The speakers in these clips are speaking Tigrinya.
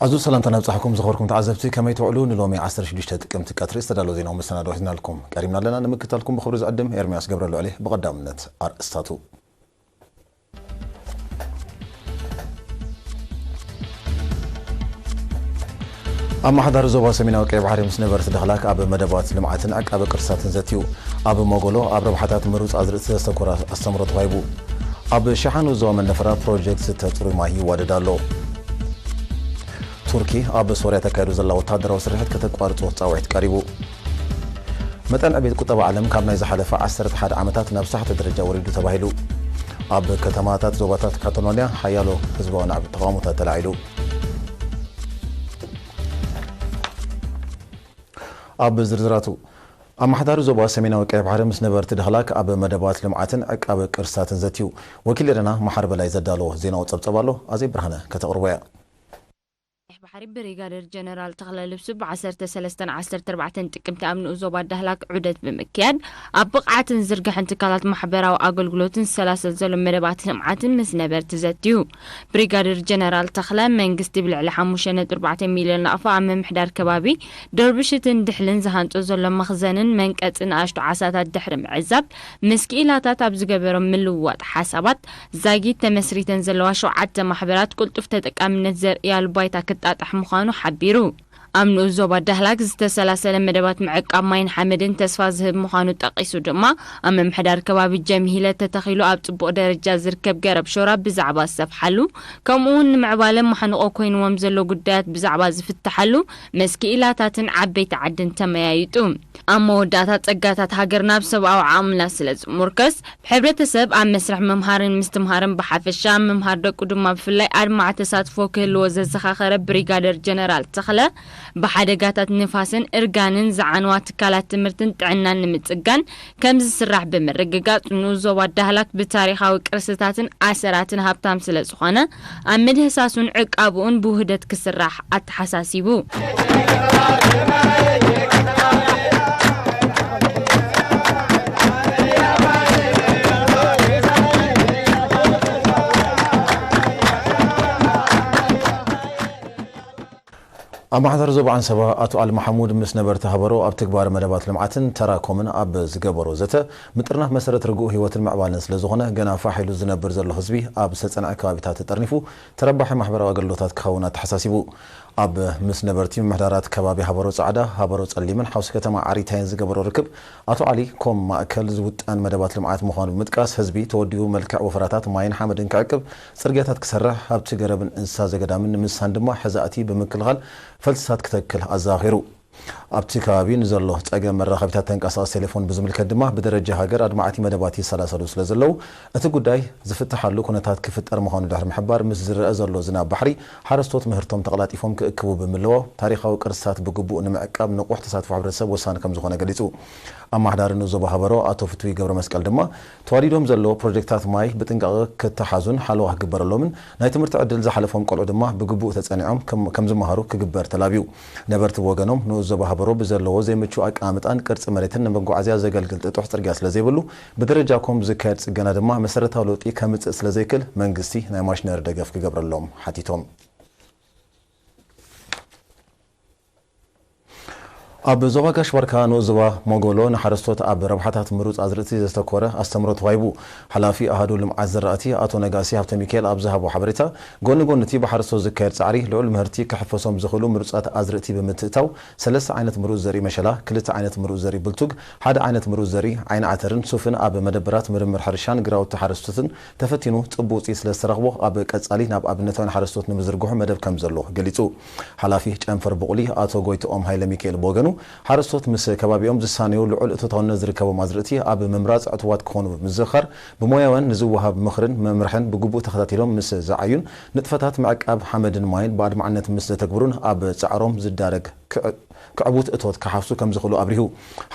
ኣዝዩ ሰላምታ ነብጻሕኩም ዝኸበርኩም ተዓዘብቲ፣ ከመይ ትውዕሉ? ንሎሚ ዓሰርተ ሽዱሽተ ጥቅምቲ ቀትሪ ዝተዳለወ ዜናዊ መሰናዶ ሒዝናልኩም ቀሪብና ኣለና። ንምክታልኩም ብኽብሪ ዝዕድም ኤርምያስ ገብረልዑል እየ። ብቐዳምነት ኣርእስታቱ። ኣመሓዳሪ ዞባ ሰሜናዊ ቀይ ባሕሪ ምስ ነበርቲ ዳህላክ ኣብ መደባት ልምዓትን ዕቃበ ቅርሳትን ዘትዩ። ኣብ ሞጎሎ ኣብ ረብሓታት ምሩፅ ኣዝርእቲ ዘስተኮረ ኣስተምህሮ ተዋሂቡ። ኣብ ሸሓኑ ዞባ መንደፈራ ፕሮጀክት ዝስተ ፅሩይ ማይ ይዋደድ ኣሎ። ቱርኪ ኣብ ሶርያ ተካይዶ ዘላ ወታደራዊ ስርሒት ከተቋርጾ ጻውዒት ቀሪቡ። መጠን ዕቤት ቁጠባ ዓለም ካብ ናይ ዝሓለፈ ዓሰርተ ሓደ ዓመታት ናብ ሳሕቲ ደረጃ ወሪዱ ተባሂሉ። ኣብ ከተማታት ዞባታት ካታሎንያ ሓያሎ ህዝባዊ ናዕቢ ተቓውሞታት ተላዒሉ። ኣብ ዝርዝራቱ፣ ኣመሓዳሪ ዞባ ሰሜናዊ ቀይሕ ባሕሪ ምስ ነበርቲ ዳህላክ ኣብ መደባት ልምዓትን ዕቃበ ቅርስታትን ዘትዩ። ወኪል ኤረና መሓር በላይ ዘዳለዎ ዜናዊ ጸብጸብ ኣሎ፣ ኣዜብ ብርሃነ ከተቕርቦ እያ። ቀይሕ ባሕሪ ብሪጋደር ጀነራል ተኽለ ልብሱ ብ ዓሰርተ ሰለስተን ዓሰርተ ኣርባዕተን ጥቅምቲ ኣብ ንኡስ ዞባ ዳህላክ ዑደት ብምክያድ፣ ኣብ ብቕዓትን ዝርግሐን ትካላት ማሕበራዊ ኣገልግሎትን ዝሰላሰል ዘሎ መደባት ልምዓትን ምስ ነበርቲ ዘትዩ። ብሪጋደር ጀነራል ተኽለ፣ መንግስቲ ብልዕሊ ሓሙሽተ ነጥቢ ኣርባዕተ ሚልዮን ናቕፋ ኣብ ምምሕዳር ከባቢ ዶርብሽትን ድሕልን ዝሃንጾ ዘሎ መኽዘንን መንቀጺ ንኣሽቱ ዓሳታት ድሕሪ ምዕዛብ፣ ምስ ክኢላታት ኣብ ዝገበሮ ምልውዋጥ ሓሳባት፣ ዛጊት ተመስሪተን ዘለዋ ሸውዓተ ማሕበራት ቅልጡፍ ተጠቃምነት ዘርእያሉ ባይታ ክጣጣሕ ምዃኑ ሓቢሩ። ኣብ ንኡስ ዞባ ዳህላክ ዝተሰላሰለ መደባት ምዕቃብ ማይን ሓመድን ተስፋ ዝህብ ምዃኑ ጠቒሱ ድማ፣ ኣብ ምምሕዳር ከባቢ ጀምሂለ ተተኺሉ ኣብ ጽቡቕ ደረጃ ዝርከብ ገረብ ሾራ ብዛዕባ ዝሰፍሓሉ፣ ከምኡ'ውን ንምዕባለ ማሕንቖ ኮይንዎም ዘሎ ጉዳያት ብዛዕባ ዝፍትሓሉ ምስ ክኢላታትን ዓበይቲ ዓድን ተመያይጡ። ኣብ መወዳእታ፣ ጸጋታት ሃገርና ኣብ ሰብኣዊ ዓቕምና ስለ ዝሙርከስ፣ ሕብረተሰብ ኣብ መስርሕ ምምሃርን ምስትምሃርን ብሓፈሻ፣ ምምሃር ደቁ ድማ ብፍላይ ኣድማዒ ተሳትፎ ክህልዎ ዘዘኻኸረ ብሪጋደር ጀነራል ተኽለ፣ ብሓደጋታት ንፋስን እርጋንን ዝዓንዋ ትካላት ትምህርትን ጥዕናን ንምጽጋን ከም ዝስራሕ ብምርግጋጽ፣ ንኡስ ዞባ ዳህላክ ብታሪኻዊ ቅርስታትን ኣሰራትን ሃብታም ስለ ዝኾነ፣ ኣብ ምድህሳሱን ዕቃብኡን ብውህደት ክስራሕ ኣተሓሳሲቡ። ኣመሓዳሪ ዞባ ዓንሰባ ኣቶ ኣሊ መሓሙድ ምስ ነበርቲ ሃበሮ ኣብ ትግባረ መደባት ልምዓትን ተራኮምን ኣብ ዝገበሮ ዘተ፣ ምጥርናፍ መሰረት ርጉእ ህይወትን ምዕባለን ስለ ዝኾነ፣ ገና ፋሕ ኢሉ ዝነብር ዘሎ ህዝቢ ኣብ ዝተጸንዐ ከባቢታት ተጠርኒፉ ተረባሒ ማሕበራዊ ኣገልግሎታት ክኸውን ኣተሓሳሲቡ። ኣብ ምስ ነበርቲ ምምሕዳራት ከባቢ ሃበሮ ጻዕዳ፣ ሃበሮ ጸሊምን ሓውሲ ከተማ ዓሪታይን ዝገበሮ ርክብ፣ ኣቶ ዓሊ ኮም ማእከል ዝውጠን መደባት ልምዓት ምዃኑ ብምጥቃስ፣ ህዝቢ ተወዲቡ መልክዕ ወፈራታት ማይን ሓመድን ክዕቅብ፣ ጽርግያታት ክሰርሕ፣ ሃብቲ ገረብን እንስሳ ዘገዳምን ንምስሳን ድማ ሕዛእቲ ብምክልኻል ፈልስታት ክተክል ኣዘኻኺሩ። ኣብቲ ከባቢ ንዘሎ ጸገም መራኸቢታት ተንቀሳቓሲ ቴሌፎን ብዝምልከት ድማ፣ ብደረጃ ሃገር ኣድማዕቲ መደባት ይሰላሰሉ ስለ ዘለዉ፣ እቲ ጉዳይ ዝፍትሓሉ ኩነታት ክፍጠር ምዃኑ ድሕሪ ምሕባር፣ ምስ ዝረአ ዘሎ ዝናብ ባሕሪ፣ ሓረስቶት ምህርቶም ተቐላጢፎም ክእክቡ ብምልዋው፣ ታሪኻዊ ቅርስታት ብግቡእ ንምዕቃብ ንቑሕ ተሳትፎ ሕብረተሰብ ወሳኒ ከም ዝኾነ ገሊጹ። ኣመሓዳሪ ንኡስ ዞባ ሃበሮ ኣቶ ፍትዊ ገብረ መስቀል ድማ፣ ተዋዲዶም ዘለዉ ፕሮጀክታት ማይ ብጥንቃቐ ክተሓዙን ሓለዋ ክግበረሎምን፣ ናይ ትምህርቲ ዕድል ዝሓለፎም ቆልዑ ድማ ብግቡእ ተጸኒዖም ከም፣ ከም ዝመሃሩ ክግበር ተላብዩ። ነበርቲ ብወገኖም፣ ንኡስ ዞባ ሃበሮ ብዘለዎ ዘይምቹእ ኣቀማምጣን ቅርጺ መሬትን ንመጓዓዝያ ዘገልግል ጥጡሕ ጽርግያ ስለ ዘይብሉ፣ ብደረጃ ኮም ዝካየድ ጽገና ድማ መሰረታዊ ለውጢ ከምጽእ ስለ ዘይክል፣ መንግስቲ ናይ ማሽነሪ ደገፍ ክገብረሎም ሓቲቶም። ኣብ ዞባ ጋሽ ባርካ ንኡስ ዞባ ሞጎሎ ንሓረስቶት ኣብ ረብሓታት ምሩፅ ኣዝርእቲ ዘተኮረ ኣስተምህሮ ተዋሂቡ። ሓላፊ ኣሃዱ ልምዓት ዝራእቲ ኣቶ ነጋሲ ሃብተሚካኤል ኣብ ዝሃቦ ሓበሬታ፣ ጎኒ ጎኒ እቲ ብሓረስቶት ዝካየድ ጻዕሪ ልዑል ምህርቲ ክሕፈሶም ዝኽእሉ ምሩፃት ኣዝርእቲ ብምትእታው፣ ሰለስተ ዓይነት ምሩፅ ዘርኢ መሸላ፣ ክልተ ዓይነት ምሩፅ ዘርኢ ብልቱግ፣ ሓደ ዓይነት ምሩፅ ዘርኢ ዓይኒ ዓተርን ሱፍን ኣብ መደበራት ምርምር ሕርሻን ግራውቲ ሓረስቶትን ተፈቲኑ ጽቡቕ ውጽኢት ስለ ዝተረኽቦ፣ ኣብ ቀጻሊ ናብ ኣብነታውያን ሓረስቶት ንምዝርግሑ መደብ ከም ዘሎ ገሊጹ። ሓላፊ ጨንፈር ብቑሊ ኣቶ ጎይትኦም ሃይለ ሚካኤል ብወገኑ፣ ሓረስቶት ምስ ከባቢኦም ዝሳነዩ ልዑል እቶታውነት ዝርከቦም ኣዝርእቲ ኣብ ምምራጽ ዕቱባት ክኾኑ ብምዝኽኻር፣ ብሞያውያን ንዝወሃብ ምኽርን መምርሕን ብግቡእ ተኸታቲሎም ምስ ዝዓዩን ንጥፈታት ምዕቃብ ሓመድን ማይን ብኣድማዕነት ምስ ዘተግብሩን ኣብ ጻዕሮም ዝዳረግ ክዕ-፣ ክዕቡት እቶት ክሓፍሱ ከም ዝኽእሉ ኣብሪሁ።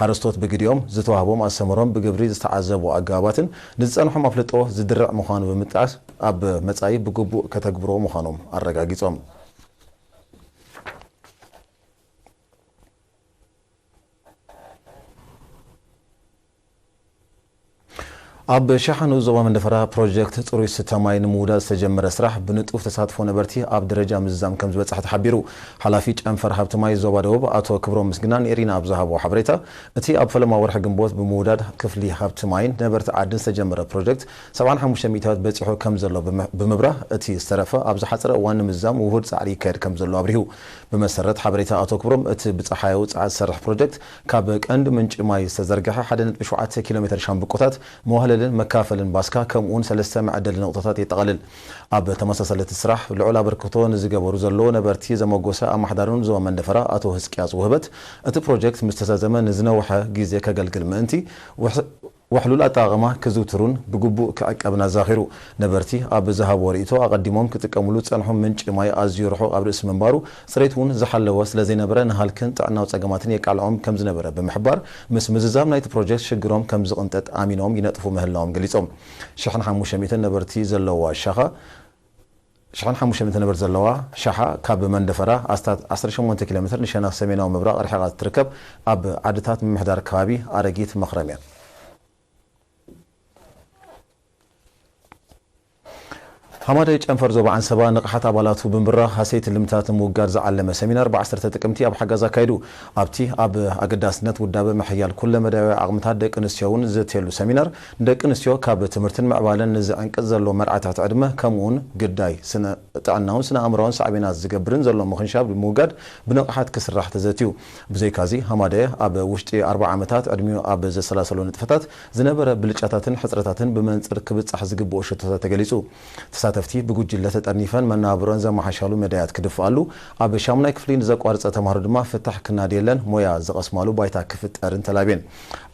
ሓረስቶት ብግዲኦም ዝተዋህቦም ኣስተምህሮን ብግብሪ ዝተዓዘብዎ ኣገባባትን ንዝጸንሖም ኣፍልጦ ዝድርዕ ምዃኑ ብምጥቃስ፣ ኣብ መጻኢ ብግቡእ ከተግብርዎ ምዃኖም ኣረጋጊጾም። ኣብ ሸሓኑ ዞባ መንደፈራ ፕሮጀክት ጽሩይ ስተ ማይ ንምውዳድ ዝተጀመረ ስራሕ ብንጡፍ ተሳትፎ ነበርቲ ኣብ ደረጃ ምዝዛም ከም ዝበጽሐ ተሓቢሩ። ሓላፊ ጨንፈር ሃብቲ ማይ ዞባ ደቡብ ኣቶ ክብሮም ምስግና ንኤሪና ኣብ ዝሃቦ ሓበሬታ፣ እቲ ኣብ ፈለማ ወርሒ ግንቦት ብምውዳድ ክፍሊ ሃብቲ ማይን ነበርቲ ዓድን ዝተጀመረ ፕሮጀክት ሰብዓን ሓሙሽተ ሚእታዊት በጺሑ ከም ዘሎ ብምብራህ፣ እቲ ዝተረፈ ኣብ ዝሓጸረ እዋን ንምዝዛም ውሁድ ጻዕሪ ይካየድ ከም ዘሎ ኣብሪሁ። ብመሰረት ሓበሬታ ኣቶ ክብሮም፣ እቲ ብጸሓያዊ ጸዓት ዝሰርሕ ፕሮጀክት ካብ ቀንዲ ምንጪ ማይ ዝተዘርግሐ ሓደ ነጥቢ ሸውዓተ ኪሎ ሜተር ሻምብቆታት መዋህለልን መካፈልን ባስካ ከምኡውን ሰለስተ መዐደሊ ነቑጣታት የጠቓልል። ኣብ ተመሳሳሊ እቲ ስራሕ ልዑል ኣበርክቶ ንዝገበሩ ዘለዉ ነበርቲ ዘመጎሰ ኣማሕዳሪ ዞባ መንደፈራ ኣቶ ህዝቅያስ ውህበት፣ እቲ ፕሮጀክት ምስ ተዛዘመ ንዝነውሐ ግዜ ከገልግል ምእንቲ ውሕ- ውሕሉል ኣጠቓቕማ ክዝውትሩን ብግቡእ ክዕቀብን ኣዛኺሩ። ነበርቲ ኣብ ዝሃብዎ ርእይቶ፣ ኣቐዲሞም ክጥቀምሉ ዝጸንሑ ምንጪ ማይ ኣዝዩ ርሑቕ ኣብ ርእሲ ምንባሩ፣ ጽሬት እውን ዝሓለወ ስለ ዘይነበረ ንሃልክን ጥዕናዊ ጸገማትን የቃልዖም ከም ዝነበረ ብምሕባር፣ ምስ ምዝዛም ናይቲ ፕሮጀክት ሽግሮም ከም ዝቕንጠጥ ኣሚኖም ይነጥፉ ምህላዎም ገሊጾም። ሽሕን ሓሙሽተ ሚእትን ነበርቲ ዘለዋ ሻኻ ሽሕን ሓሙሽተ ሚእትን ነበርቲ ዘለዋ ሻሓ ካብ መንደፈራ ኣስታት ዓሰርተ ሸሞንተ ኪሎ ሜትር ንሸነኽ ሰሜናዊ ምብራቕ ርሒቓ ትርከብ ኣብ ዓድታት ምምሕዳር ከባቢ ኣረጊት መኽረም እያ። ሃማደይ ጨንፈር ዞባ ዓንሰባ ንቕሓት ኣባላቱ ብምብራኽ ሃሰይቲ ልምታት ንምውጋድ ዝዓለመ ሰሚናር ብ ዓሰርተ ጥቅምቲ ኣብ ሓጋዝ ኣካይዱ። ኣብቲ ኣብ ኣገዳስነት ውዳበ ምሕያል ኩለ መዳያዊ ዓቕምታት ደቂ ኣንስትዮ እውን ዘትየሉ ሰሚናር፣ ንደቂ ኣንስትዮ ካብ ትምህርትን ምዕባለን ንዝዕንቅጽ ዘሎ መርዓ ትሕቲ ዕድመ ከምኡውን ግዳይ ስነ ጥዕናውን ስነ ኣእምሮኣውን ሳዕቤናት ዝገብርን ዘሎ ምኽንሻብ ብምውጋድ ብንቕሓት ክስራሕ ተዘትዩ። ብዘይካዚ ሃማደየ ኣብ ውሽጢ ኣርብዓ ዓመታት ዕድሚኡ ኣብ ዘሰላሰሎ ንጥፈታት ዝነበረ ብልጫታትን ሕጽረታትን ብመንጽር ክብጻሕ ዝግብኦ ሽቶታት ተገሊጹ። ተሳተፍቲ ብጉጅለ ተጠርኒፈን መናብሮን ዘመሓሻሉ መዳያት ክድፍኣሉ፣ ኣብ ሻሙናይ ክፍሊ ንዘቋርጸ ተምሃሮ ድማ ፍታሕ ክናድየለን ሞያ ዝቐስማሉ ባይታ ክፍጠርን ተላብየን።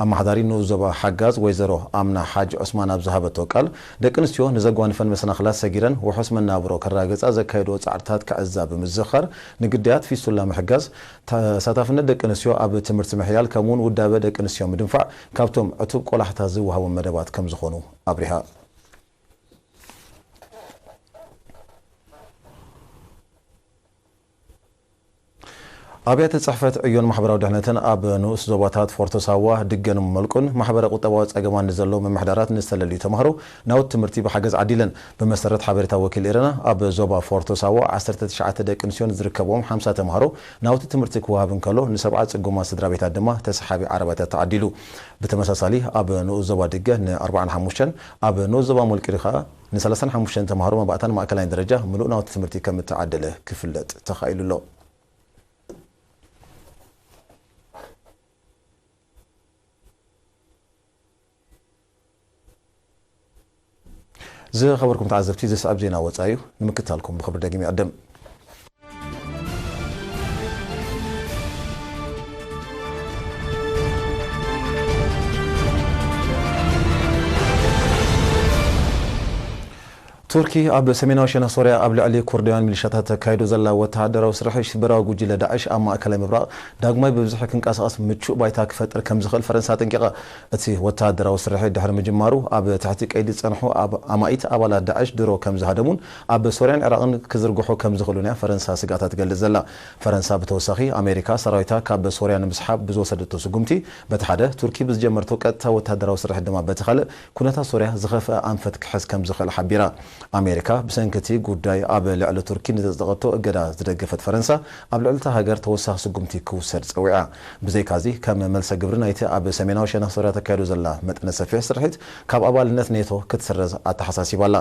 ኣመሓዳሪ ንኡስ ዞባ ሓጋዝ ወይዘሮ ኣምና ሓጅ ዑስማን ኣብ ዝሃበቶ ቃል፣ ደቂ ኣንስትዮ ንዘጓንፈን መሰናኽላት ሰጊረን ውሑስ መናብሮ ከረጋግጻ ዘካየድኦ ጻዕርታት ክዕዛ ብምዝኽኻር፣ ንግዳያት ፊስቱላ ምሕጋዝ፣ ተሳታፍነት ደቂ ኣንስትዮ ኣብ ትምህርቲ ምሕያል ከምኡውን ውዳበ ደቂ ኣንስትዮ ምድንፋዕ ካብቶም ዕቱብ ቆላሕታ ዝወሃቦም መደባት ከም ዝኾኑ ኣብሪሃ። ኣብያተ ጽሕፈት ዕዮን ማሕበራዊ ድሕነትን ኣብ ንኡስ ዞባታት ፎርቶ ሳዋ፣ ድገን መልቁን ማሕበረ ቁጠባዊ ጸገማት ንዘለዎም ምምሕዳራት ንዝተለልዩ ተምሃሮ ናውቲ ትምህርቲ ብሓገዝ ዓዲለን። ብመሰረት ሓበሬታ ወኪል ኤረና፣ ኣብ ዞባ ፎርቶ ሳዋ ዓሰርተ ትሽዓተ ደቂ ኣንስትዮን ዝርከብዎም ሓምሳ ተምሃሮ ናውቲ ትምህርቲ ክወሃብ እንከሎ፣ ንሰብዓ ጽጉማት ስድራ ቤታት ድማ ተሰሓቢ ዓረባታት ተዓዲሉ። ብተመሳሳሊ ኣብ ንኡስ ዞባ ድገ ን ኣርብዓን ሓሙሽተን፣ ኣብ ንኡስ ዞባ ሞልቂሪ ከኣ ን ሰላሳን ሓሙሽተን ተምሃሮ መባእታን ማእከላይን ደረጃ ምሉእ ናውቲ ትምህርቲ ከም እተዓደለ ክፍለጥ ተኻኢሉ ኣሎ። ዝኸበርኩም ተዓዘብቲ፣ ዝስዕብ ዜና ወጻኢ እዩ። ንምክትታልኩም ብኽብሪ ደጊም ይዕድም። ቱርኪ ኣብ ሰሜናዊ ሸነኽ ሶርያ ኣብ ልዕሊ ኩርዳውያን ሚሊሻታት ተካይዶ ዘላ ወተሃደራዊ ስርሒ ሽበራዊ ጉጅለ ዳዕሽ ኣብ ማእከላይ ምብራቕ ዳግማይ ብብዝሒ ክንቀሳቐስ ምቹእ ባይታ ክፈጥር ከም ዝኽእል ፈረንሳ ኣጠንቂቓ። እቲ ወተሃደራዊ ስርሒ ድሕሪ ምጅማሩ ኣብ ትሕቲ ቀይዲ ዝጸንሑ ኣብ ኣማኢት ኣባላት ዳዕሽ ድሮ ከም ዝሃደሙን ኣብ ሶርያን ዒራቕን ክዝርግሑ ከም ዝኽእሉን እያ ፈረንሳ ስግኣታ ትገልጽ ዘላ። ፈረንሳ ብተወሳኺ ኣሜሪካ ሰራዊታ ካብ ሶርያ ንምስሓብ ብዝወሰደቶ ስጉምቲ በቲ ሓደ ቱርኪ ብዝጀመርቶ ቀጥታ ወተሃደራዊ ስርሒ ድማ በቲ ካልእ ኩነታት ሶርያ ዝኸፍአ ኣንፈት ክሕዝ ከም ዝኽእል ሓቢራ። ኣሜሪካ ብሰንኪ እቲ ጉዳይ ኣብ ልዕሊ ቱርኪ ንዘጽደቐቶ እገዳ ዝደገፈት ፈረንሳ ኣብ ልዕሊ እታ ሃገር ተወሳኺ ስጉምቲ ክውሰድ ጸዊዓ። ብዘይካዚ ከም መልሰ ግብሪ ናይቲ ኣብ ሰሜናዊ ሸነኽ ሶርያ ተካይዶ ዘላ መጠነ ሰፊሕ ስርሒት ካብ ኣባልነት ኔቶ ክትስረዝ ኣተሓሳሲባ ኣላ።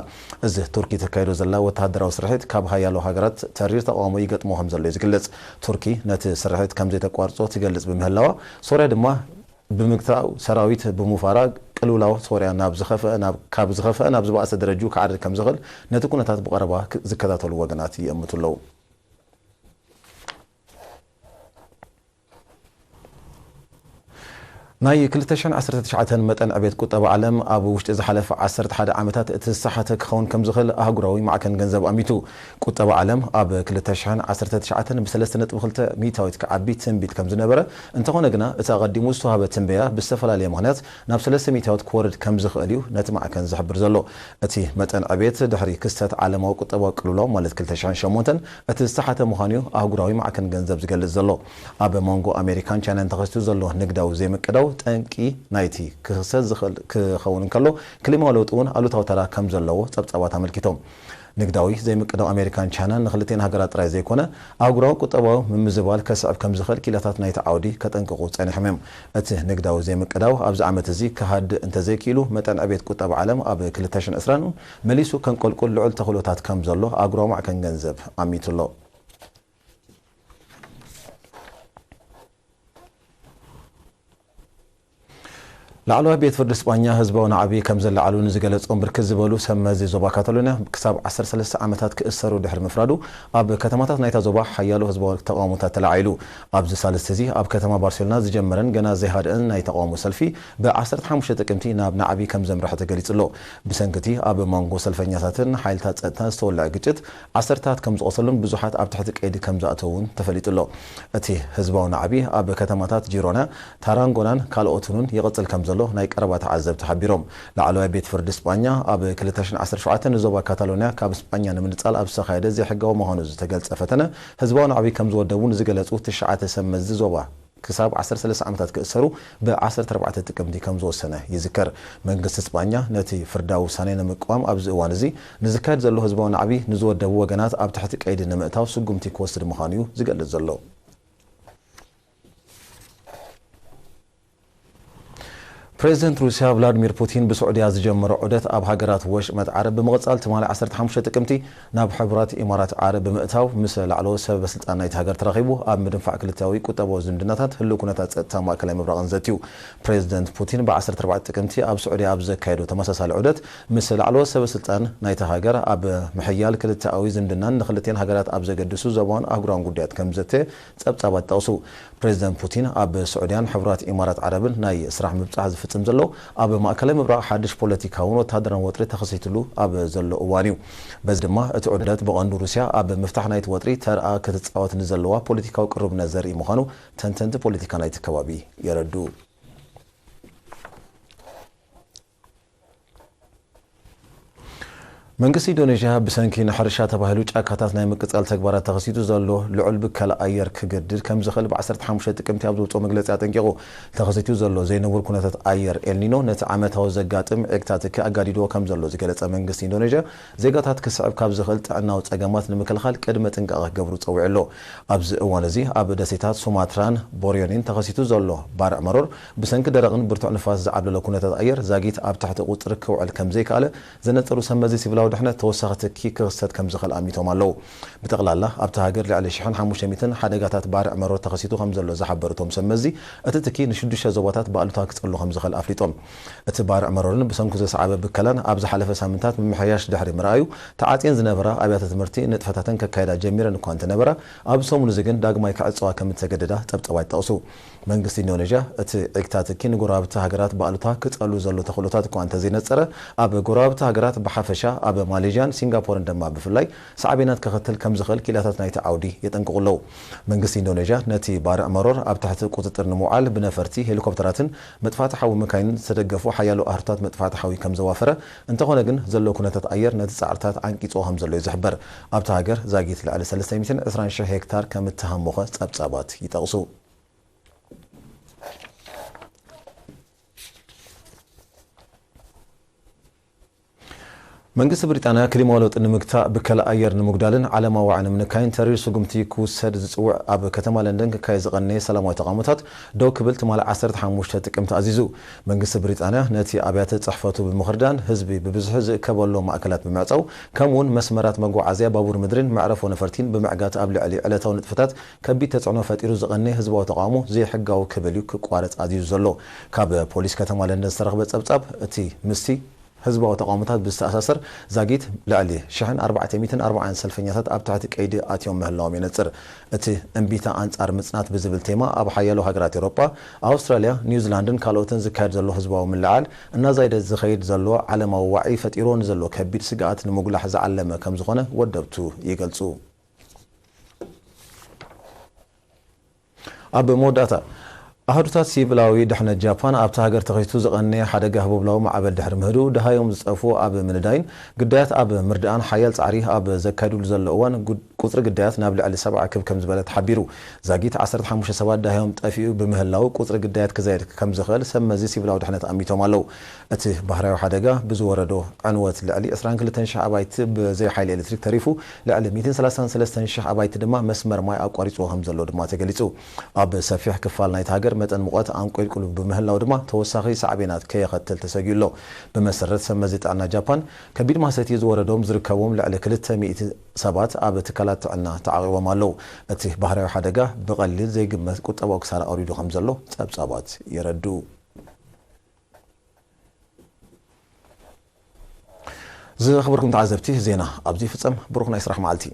እዚ ቱርኪ ተካይዶ ዘላ ወተሃደራዊ ስርሒት ካብ ሓያሎ ሃገራት ተሪር ተቓውሞ ይገጥሞ ከም ዘሎ እዩ ዝግለጽ። ቱርኪ ነቲ ስርሒት ከም ዘይተቋርጾ ትገልጽ ብምህላዋ፣ ሶርያ ድማ ብምግታው ሰራዊት ብምፋራ ቅልውላው ሶርያ ናብ ዝኸፍአ ናብ ካብ ዝኸፍአ ናብ ዝበኣሰ ደረጅኡ ክዓርግ ከም ዝኽእል ነቲ ኩነታት ብቐረባ ክ- ዝከታተሉ ወገናት ይእምቱ ኣለዉ። ናይ ክልተ ሽሕን ዓሰርተ ትሽዓተን መጠን ዕቤት ቁጠባ ዓለም ኣብ ውሽጢ ዝሓለፈ ዓሰርተ ሓደ ዓመታት እቲ ዝተሓተ ክኸውን ከም ዝኽእል ኣህጉራዊ ማዕከን ገንዘብ ኣሚቱ። ቁጠባ ዓለም ኣብ ክልተ ሽሕን ዓሰርተ ትሽዓተን ብ ሰለስተ ነጥቢ ክልተ ሚእታዊት ክዓቢ ትንቢት ከም ዝነበረ፣ እንተኾነ ግና እቲ ኣቐዲሙ ዝተዋህበ ትንበያ ብዝተፈላለየ ምኽንያት ናብ ሰለስተ ሚእታዊት ክወርድ ከም ዝኽእል እዩ ነቲ ማዕከን ዝሕብር ዘሎ። እቲ መጠን ዕቤት ድሕሪ ክስተት ዓለማዊ ቁጠባዊ ቅልውላው ማለት ክልተ ሽሕን ሸሞንተን እቲ ዝተሓተ ምዃኑ እዩ ኣህጉራዊ ማዕከን ገንዘብ ዝገልጽ ዘሎ። ኣብ መንጎ ኣሜሪካን ቻይናን ተኸሲቱ ዘሎ ንግዳዊ ዘይምቅዳው ጠንቂ ናይቲ ክኽሰት ዝኽእል ክኸውን እንከሎ፣ ክሊማዊ ለውጢ እውን ኣሉታዊ ተራ ከም ዘለዎ ጸብጻባት ኣመልኪቶም። ንግዳዊ ዘይምቅዳው ኣሜሪካን ቻይናን ንክልቴን ሃገራት ጥራይ ዘይኮነ፣ ኣህጉራዊ ቁጠባዊ ምምዝባል ከስዕብ ከም ዝኽእል ኪኢላታት ናይቲ ዓውዲ ከጠንቅቑ ጸኒሖም እዮም። እቲ ንግዳዊ ዘይምቅዳው ኣብዚ ዓመት እዚ ክሃድእ እንተዘይክኢሉ፣ መጠን ዕቤት ቁጠባ ዓለም ኣብ ክልተ ሽሕን ዕስራን መሊሱ ከንቆልቁል ልዑል ተኽእሎታት ከም ዘሎ ኣህጉራዊ ማዕከን ገንዘብ ኣሚቱ ኣሎ። ላዕለዋይ ቤት ፍርዲ ስጳኛ ህዝባዊ ናዕቢ ከም ዘለዓሉ ንዝገለጾም ብርክት ዝበሉ ሰብ መዚ ዞባ ካታሎንያ ክሳብ ዓሰርተ ሰለስተ ዓመታት ክእሰሩ ድሕሪ ምፍራዱ፣ ኣብ ከተማታት ናይታ ዞባ ሓያሎ ህዝባዊ ተቓውሞታት ተለዓዒሉ። ኣብዚ ሳልስቲ እዚ ኣብ ከተማ ባርሴሎና ዝጀመረን ገና ዘይሃደአን ናይ ተቓውሞ ሰልፊ ብ ዓሰርተ ሓሙሽተ ጥቅምቲ ናብ ናዕቢ ከም ዘምርሐ ተገሊጹ ኣሎ። ብሰንኪ እቲ ኣብ መንጎ ሰልፈኛታትን ሓይልታት ጸጥታን ዝተወልዐ ግጭት ዓሰርታት ከም ዝቖሰሉን ብዙሓት ኣብ ትሕቲ ቀይዲ ከም ዝኣተዉን ተፈሊጡ ኣሎ። እቲ ህዝባዊ ናዕቢ ኣብ ከተማታት ጂሮና፣ ታራንጎናን ካልኦትንን ይቕጽል ከም ዘሎ ናይ ቀረባ ተዓዘብቲ ሓቢሮም። ላዕለዋይ ቤት ፍርዲ ስጳኛ ኣብ ክልተ ሽሕን ዓሰርተ ሸውዓተን ንዞባ ካታሎንያ ካብ ስጳኛ ንምንጻል ኣብ ዝተኻየደ ዘይሕጋዊ ምዃኑ ዝተገልጸ ፈተነ ህዝባዊ ናዕቢ ከም ዝወደቡ ንዝገለጹ ትሽዓተ ሰብ መዚ ዞባ ክሳብ ዓሰርተ ሰለስተ ዓመታት ክእሰሩ ብ ዓሰርተ ኣርባዕተ ጥቅምቲ ከም ዝወሰነ ይዝከር። መንግስቲ ስጳኛ ነቲ ፍርዳዊ ውሳኔ ንምቅዋም ኣብዚ እዋን እዚ ንዝካየድ ዘሎ ህዝባዊ ናዕቢ ንዝወደቡ ወገናት ኣብ ትሕቲ ቀይዲ ንምእታው ስጉምቲ ክወስድ ምዃኑ እዩ ዝገልጽ ዘሎ። ፕሬዚደንት ሩስያ ቭላድሚር ፑቲን ብስዑድያ ዝጀመሮ ዑደት ኣብ ሃገራት ወሽመጥ ዓረብ ብምቕጻል ትማሊ ዓሰርተ ሓሙሽተ ጥቅምቲ ናብ ሕቡራት ኢማራት ዓረብ ብምእታው ምስ ላዕለዎት ሰበ ስልጣን ናይቲ ሃገር ተራኺቡ ኣብ ምድንፋዕ ክልተያዊ ቁጠባዊ ዝምድናታት ህልው ኩነታት ጸጥታ ማእከላይ ምብራቕን ዘትዩ። ፕሬዚደንት ፑቲን ብ ዓሰርተ ኣርባዕተ ጥቅምቲ ኣብ ስዑድያ ኣብ ዘካየዶ ተመሳሳሊ ዑደት ምስ ላዕለዎት ሰበ ስልጣን ናይቲ ሃገር ኣብ ምሕያል ክልተኣዊ ዝምድናን ንክልቴን ሃገራት ኣብ ዘገድሱ ዞባውን ኣህጉራውን ጉዳያት ከም ዘተ ጸብጻባት ይጠቕሱ። ፕሬዚደንት ፑቲን ኣብ ስዑድያን ሕቡራት ኢማራት ዓረብን ናይ ስራሕ ምብጻሕ ዝፍጽም ዘሎ ኣብ ማእከላይ ምብራቕ ሓድሽ ፖለቲካውን ወተሃደራውን ወጥሪ ተኸሲትሉ ኣብ ዘሎ እዋን እዩ። በዚ ድማ እቲ ዑደት ብቐንዱ ሩስያ ኣብ ምፍታሕ ናይቲ ወጥሪ ተርኣ ክትጻወት ንዘለዋ ፖለቲካዊ ቅሩብነት ዘርኢ ምዃኑ ተንተንቲ ፖለቲካ ናይቲ ከባቢ የረድኡ። መንግስቲ ኢንዶኔዥያ ብሰንኪ ንሕርሻ ተባሂሉ ጫካታት ናይ ምቅጻል ተግባራት ተኸሲቱ ዘሎ ልዑል ብከላ ኣየር ክገድድ ከም ዝኽእል ብ ዓሰርተ ሓሙሽተ ጥቅምቲ ኣብ ዘውፅኦ መግለፂ ኣጠንቂቑ። ተኸሲቱ ዘሎ ዘይንቡር ኩነታት ኣየር ኤልኒኖ ነቲ ዓመታዊ ዘጋጥም ዒግታ ትኪ ኣጋዲድዎ ከም ዘሎ ዝገለጸ መንግስቲ ኢንዶኔዥያ፣ ዜጋታት ክስዕብ ካብ ዝኽእል ጥዕናዊ ጸገማት ንምክልኻል ቅድመ ጥንቃቐ ክገብሩ ጸዊዑ ኣሎ። ኣብዚ እዋን እዚ ኣብ ደሴታት ሱማትራን ቦርዮኒን ተኸሲቱ ዘሎ ባርዕ መሮር ብሰንኪ ደረቕን ብርቱዕ ንፋስ ዝዓብለሎ ኩነታት ኣየር ዛጊት ኣብ ትሕቲ ቁጽሪ ክውዕል ከም ዘይከኣለ ዘነጸሩ ሰብ መዚ ሲቪላዊ ድሕነት ተወሳኺ ትኪ ክኽሰት ከም ዝኽእል ኣሚቶም ኣለዉ። ብጠቕላላ ኣብታ ሃገር ልዕሊ ሽሕን ሓሙሽተ ሚእትን ሓደጋታት ባርዕ መሮር ተኸሲቱ ከም ዘሎ ዝሓበሩ እቶም ሰብ መዚ፣ እቲ ትኪ ንሽዱሽተ ዞባታት ብኣሉታ ክጸሉ ከም ዝኽእል ኣፍሊጦም። እቲ ባርዕ መሮርን ብሰንኩ ዘስዓበ ብከላን ኣብ ዝሓለፈ ሳምንታት ምምሕያሽ ድሕሪ ምርኣዩ፣ ተዓጽየን ዝነበራ ኣብያተ ትምህርቲ ንጥፈታተን ከካየዳ ጀሚረን እኳ እንተነበራ፣ ኣብ ሰሙን እዚ ግን ዳግማይ ክዕጸዋ ከም እተገደዳ ጸብጸባት ይጠቕሱ። መንግስቲ ኢንዶኔዥያ፣ እቲ ዒግታ ትኪ ንጎረባብቲ ሃገራት ብኣሉታ ክጸሉ ዘሎ ተኽእሎታት እኳ እንተዘይነጸረ፣ ኣብ ጎረባብቲ ሃገራት ብሓፈሻ፣ ኣብ ማሌዥያን ሲንጋፖርን ድማ ብፍላይ ሳዕቤናት ከኸትል ከም ዝኽእል ክኢላታት ናይቲ ዓውዲ የጠንቅቑ ኣለዉ። መንግስቲ ኢንዶኔዥያ ነቲ ባርዕ መሮር ኣብ ትሕቲ ቁጽጥር ንምውዓል ብነፈርቲ፣ ሄሊኮፕተራትን መጥፋእቲ ሓዊ መካይንን ዝተደገፉ ሓያሎ ኣህርታት መጥፋእቲ ሓዊ ከም ዘዋፈረ፣ እንተኾነ ግን ዘሎ ኩነታት ኣየር ነቲ ጻዕርታት ዓንቂጽዎ ከም ዘሎ እዩ ዝሕበር። ኣብታ ሃገር ዛጊት ልዕሊ ሰለስተ ሚእትን ዕስራን ሽሕ ሄክታር ከም እተሃሞኸ ጸብጻባት ይጠቕሱ። መንግስቲ ብሪጣንያ ክሊማዊ ለውጢ ንምግታእ፣ ብከላ ኣየር ንምጉዳልን ዓለማዊ ዋዒ ንምንካይን ተሪር ስጉምቲ ክውሰድ ዝጽውዕ ኣብ ከተማ ለንደን ክካየድ ዝቐነየ ሰላማዊ ተቓውሞታት ደው ክብል ትማሊ ዓሰርተ ሓሙሽተ ጥቅምቲ ኣዚዙ። መንግስቲ ብሪጣንያ ነቲ ኣብያተ ጽሕፈቱ ብምኽርዳን፣ ህዝቢ ብብዝሒ ዝእከበሎም ማእከላት ብምዕጻው፣ ከምኡ'ውን መስመራት መጓዓዝያ ባቡር ምድሪን መዕረፎ ነፈርቲን ብምዕጋት ኣብ ልዕሊ ዕለታዊ ንጥፈታት ከቢድ ተጽዕኖ ፈጢሩ ዝቐነየ ህዝባዊ ተቓውሞ ዘይሕጋዊ ክብል እዩ ክቋረጽ ኣዚዙ ዘሎ። ካብ ፖሊስ ከተማ ለንደን ዝተረኽበ ጸብጻብ፣ እቲ ምስቲ ህዝባዊ ተቓውሞታት ብዝተኣሳሰር ዛጊት ልዕሊ ሽሕን ኣርባዕተ ሚእትን ኣርባዓን ሰልፈኛታት ኣብ ትሕቲ ቀይዲ ኣትዮም ምህላዎም የነጽር። እቲ እምቢታ ኣንጻር ምጽናት ብዝብል ቴማ ኣብ ሓያሎ ሃገራት ኤውሮጳ፣ ኣውስትራልያ፣ ኒውዚላንድን ካልኦትን ዝካየድ ዘሎ ህዝባዊ ምልዕዓል እናዛየደ ዝኸይድ ዘሎ ዓለማዊ ዋዒ ፈጢርዎ ንዘሎ ከቢድ ስግኣት ንምጉላሕ ዝዓለመ ከም ዝኾነ ወደብቱ ይገልጹ። ኣብ መወዳእታ፣ ኣሃዱታት ሲቪላዊ ድሕነት ጃፓን ኣብታ ሃገር ተኸሲቱ ዝቐነየ ሓደጋ ህቦብላዊ ማዕበል ድሕሪ ምህድኡ፣ ደሃዮም ዝጸፍኡ ኣብ ምንዳይን ግዳያት ኣብ ምርዳእን ሓያል ጻዕሪ ኣብ ዘካይድሉ ዘሎ እዋን፣ ጉድ-፣ ቁጽሪ ግዳያት ናብ ልዕሊ ሰብዓ ክብ ከም ዝበለ ተሓቢሩ። ዛጊት ዓሰርተ ሓሙሽተ ሰባት ዳህዮም ጠፊኡ ብምህላው፣ ቁጽሪ ግዳያት ክዛየድ ከም ዝኽእል ሰብ መዚ ሲቪላዊ ድሕነት ኣሚቶም ኣለዉ። እቲ ባህርያዊ ሓደጋ ብዝወረዶ ዕንወት፣ ልዕሊ ዕስራን ክልተን ሽሕ ኣባይቲ ብዘይ ሓይሊ ኤሌክትሪክ ተሪፉ፣ ልዕሊ ሚእትን ሰላሳን ሰለስተን ሽሕ ኣባይቲ ድማ መስመር ማይ ኣቋሪጽዎ ከም ዘሎ ድማ ተገሊጹ። ኣብ ሰፊሕ ክፋል ናይቲ ሃገር መጠን ሙቐት ኣንቆልቁሉ ብምህላው ድማ፣ ተወሳኺ ሳዕቤናት ከየኸትል ተሰጊኡ ኣሎ። ብመሰረት ሰብ መዚ ጥዕና ጃፓን፣ ከቢድ ማህሰይቲ ዝወረዶም ዝርከቦም ልዕሊ ክልተ ሚእቲ ሰባት ኣብ ትካላት ጥዕና ተዓቒቦም ኣለዉ። እቲ ባህርያዊ ሓደጋ ብቐሊል ዘይግመት ቁጠባዊ ክሳራ ኣውሪዱ ከም ዘሎ ጸብጻባት የረድኡ። ዝኸበርኩም ተዓዘብቲ፣ ዜና ኣብዚ ይፍጸም። ብሩኽ ናይ ስራሕ መዓልቲ።